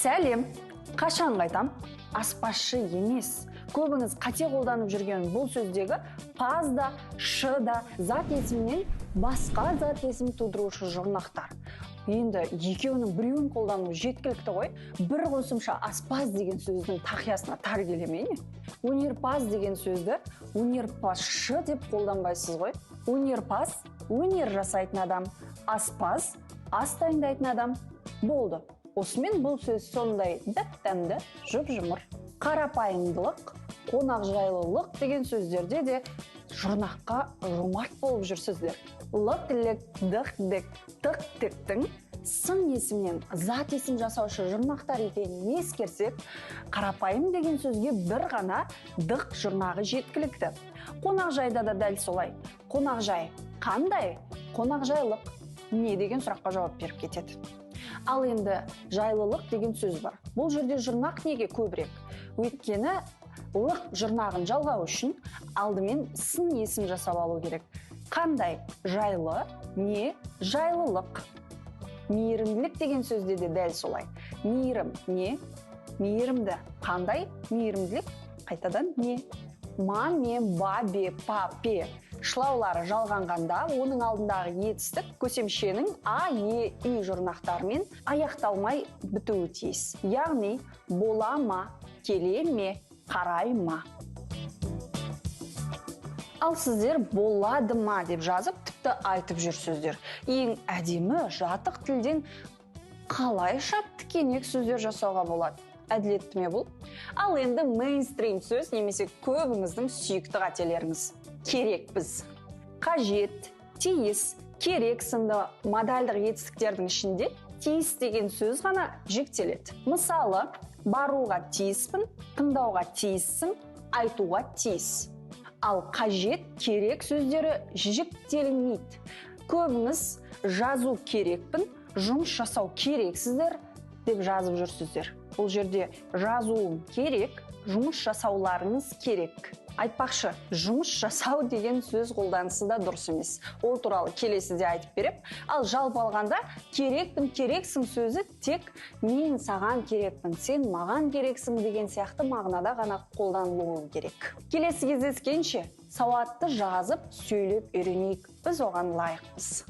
Сәлем, қашан қайтам? Аспазшы емес. Көбіңіз қате қолданып жүрген бұл сөздегі паз да, шы да зат есімнен басқа зат есім тудырушы жұрнақтар. Енді екеуінің біреуін қолдану жеткілікті ғой. Бір қосымша аспаз деген сөздің тақиясына тар келе ме не? Өнерпаз деген сөзді өнерпазшы деп қолданбайсыз ғой. Өнерпаз өнер жасайтын адам, аспаз ас дайындайтын адам. Болды. Осымен бұл сөз сондай дәп-дәмді, жұп-жұмыр. Қарапайымдылық, қонақжайлылық деген сөздерде де жұрнаққа жомарт болып жүрсіздер. Лық, лік, дық, дік, тық, тіктің сын есімнен зат есім жасаушы жұрнақтар екенін ескерсек, қарапайым деген сөзге бір ғана дық жұрнағы жеткілікті. Қонақжайда да дәл солай. Қонақжай қандай? Қонақжайлық не деген сұраққа жауап беріп кетеді. Ал енді жайлылық деген сөз бар. Бұл жерде жұрнақ неге көбірек? Өйткені лық жұрнағын жалғау үшін алдымен сын есім жасап алу керек. Қандай? Жайлы, не жайлылық. Мейірімділік деген сөзде де дәл солай. Мейірім не? Мейірімді. Қандай? Мейірімділік қайтадан не? Ма, ме, ба, бе, па, пе шылаулары жалғанғанда оның алдындағы етістік көсемшенің а, е, и жұрнақтарымен аяқталмай бітуі тиіс. Яғни бола ма, келе ме, қарай ма. Ал сіздер болады ма деп жазып, тіпті айтып жүрсіздер. Ең әдемі жатық тілден қалайша тікенек сөздер жасауға болады? Әділетті ме бұл? Ал енді мейнстрим сөз немесе көбіңіздің сүйікті қателеріңіз. Керекпіз. Қажет, тиіс, керек сынды модальдық етістіктердің ішінде тиіс деген сөз ғана жіктеледі. Мысалы, баруға тиіспін, тыңдауға тиіссің, айтуға тиіс. Ал қажет, керек сөздері жіктелмейді. Көбіңіз жазу керекпін, жұмыс жасау керексіздер деп жазып жүрсіздер. Бұл жерде жазуым керек, жұмыс жасауларыңыз керек. Айтпақшы, жұмыс жасау деген сөз қолданысы да дұрыс емес. Ол туралы келесіде айтып берем. Ал жалпы алғанда керекпін, керексің сөзі тек мен саған керекпін, сен маған керексің деген сияқты мағынада ғана қолданылуы керек. Келесі кездескенше сауатты жазып, сөйлеп үйренейік. Біз оған лайықпыз.